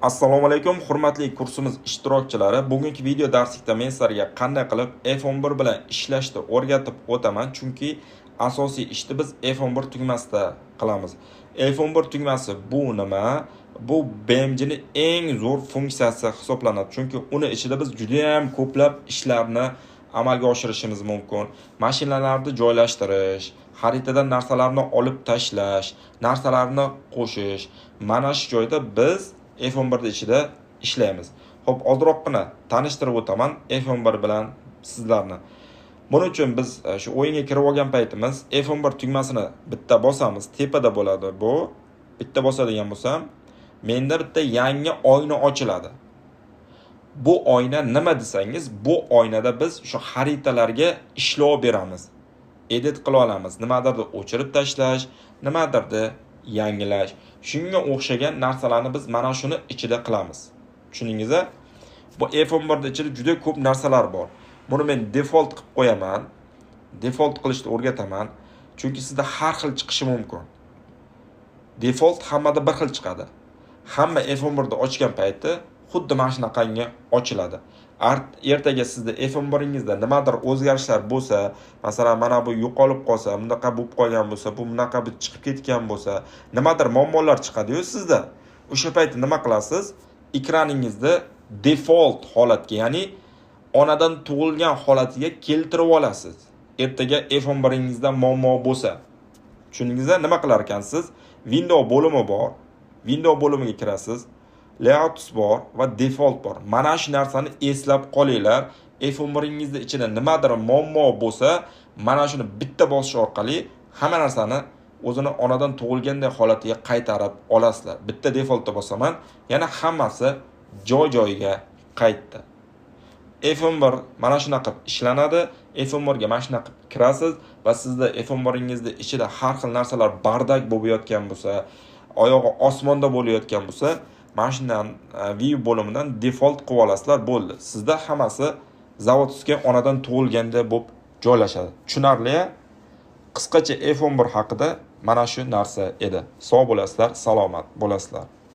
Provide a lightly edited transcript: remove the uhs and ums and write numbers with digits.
Assalomu alaykum, hurmatli kursimiz ishtirokchilari. Bugungi video darslikda men sizlarga qanday qilib F11 bilan ishlashni o'rgatib o'taman, chunki asosiy ishni biz F11 tugmasida qilamiz. F11 tugmasi bu nima? Bu BeamNG eng zo'r funksiyasi hisoblanadi, chunki uni ichida biz juda ham ko'plab ishlarni amalga oshirishimiz mumkin. Mashinalarni joylashtirish, xaritadan narsalarni olib tashlash, narsalarni qo'shish. Mana shu joyda biz F11 ichida ishlaymiz. Xo'p, ozroqgina tanishtirib o'taman F11 bilan sizlarni. Buning uchun biz shu o'yinga kirib olgan paytimiz F11 tugmasini bitta bosamiz, tepada bo'ladi bu. Bitta bosadigan bo'lsam, menda bitta yangi oyna ochiladi. Bu oyna nima desangiz, bu oynada biz shu xaritalarga ishlov beramiz. Edit qila olamiz. Nimadirni o'chirib tashlash, nimadirni yangilash. Shunga o'xshagan narsalarni biz mana shuni ichida qilamiz. Tushundingiz-a? Bu F11 ichida juda ko'p narsalar bor. Buni men default qilib qo'yaman. Default qilishni o'rgataman. Chunki sizda har xil chiqishi mumkin. Default hammada bir xil chiqadi. Hamma F11 ni ochgan payti xuddi mana shunaqangi ochiladi. Ertaga sizda F11ingizda nimadir o'zgarishlar bo'lsa, masalan, mana bu yo'qolib qolsa, bunaqa bo'lib qolgan bo'lsa, bu bunaqa bir chiqib ketgan bo'lsa, nimadir muammolar chiqadi-yu sizda. O'sha paytda nima qilasiz? Ekraningizni default holatga, ya'ni onadan tug'ilgan holatiga keltirib olasiz. Ertaga F11ingizda muammo bo'lsa. Tushundingizmi? Nima qilar ekansiz? Window bo'limi bor. Window bo'limiga kirasiz. Layouts bor va default bor. Mana shu narsani eslab qolinglar. F11ingizda ichida nimadir muammo bo'lsa, mana shuni bitta bosish orqali hamma narsani o'zini onadan tug'ilganday holatiga qaytarib olasizlar. Bitta defaultda bosaman, yana hammasi joy-joyiga qaytdi. F11 mana shunaqa qilib ishlanadi. F11 ga mana shunaqa qilib kirasiz va sizda F11ingizda ichida har xil narsalar bardak bo'lib yotgan bo'lsa, oyog'i osmonda bo'layotgan bo'lsa, mana shundan view bo'limidan default qilib olasizlar, bo'ldi. Sizda hammasi zavodskiy onadan tug'ilganda bo'lib joylashadi. Tushunarli? Qisqacha F11 haqida mana shu narsa edi. Sog' bo'lasizlar, salomat bo'lasizlar.